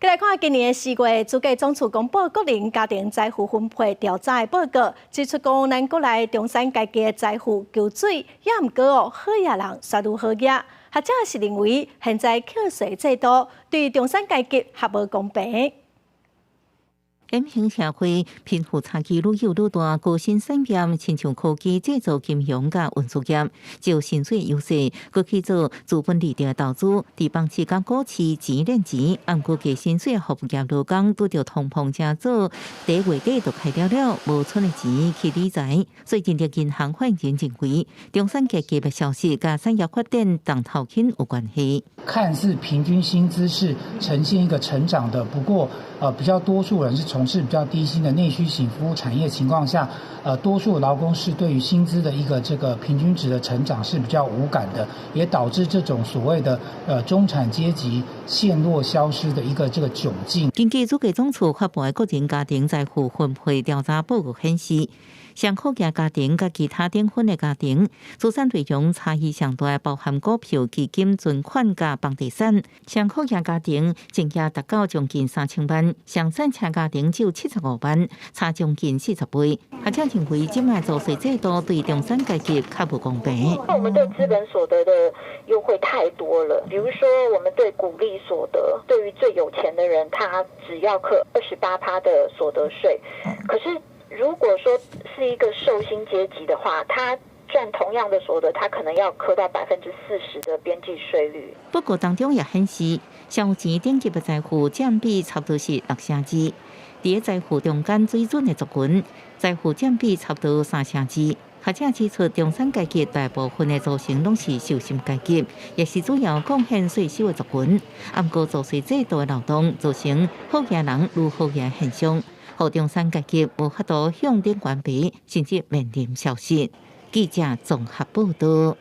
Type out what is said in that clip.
來看今年的4月，主計總處公布國人家庭財富分配調查的報告，指出講咱國內中產階級的財富縮水，也毋過哦，好額人煞愈好額。學者是認為，現在課稅制度對中產階級較無公平。 M 型社會貧富差距愈幼愈大，高薪產業親像科技、製造、金融佮運輸業，就薪水優勢，閣去做資本利得投資，佇房市佮股市錢練錢，毋過低薪水服務業勞工拄著通膨誠早，第月底就開了了，無賰的錢去理財，所以人力銀行發言人認為，中產階級的消失佮產業發展當頭輕有關係。看似平均薪資是呈現一個成長的，不過，比較多數人是從事比較低薪的內需型服務產業情況下，多數勞工是對於薪資的一個這個平均值的成長是比較無感的，也導致這種所謂的中產階級陷落消失的一個這個窘境。根據主計總處發布的國人家庭財富分配調查報告顯示，上好額家庭佮其他等分的家庭，資產內容差異上大，包含股票、基金、存款佮房地產。上好額家庭淨額達到將近3000萬，上散赤家庭只有75萬，差將近40倍。學者認為，這擺租稅制度對中產階級較無公平。我們對資本所得的優惠太多了，比如說我們對股利所得，對於最有錢的人，他只要課28趴的所得稅，可是，如果說是一個受薪階級的話，他賺同樣的所得，他可能要課到40%的邊際稅率。不過當中也顯示，上有錢等級的財富佔比差不多是6成2，佇個財富中間水準的族群，財富佔比差不多3成2。學者指出，中產階級大部分的組成攏是受薪階級，也是主要貢獻稅收的族群。毋過租稅制度的漏洞，造成好額人愈好額現象，予中產階級無法度向頂懸爬，甚至面臨消失。記者綜合報道。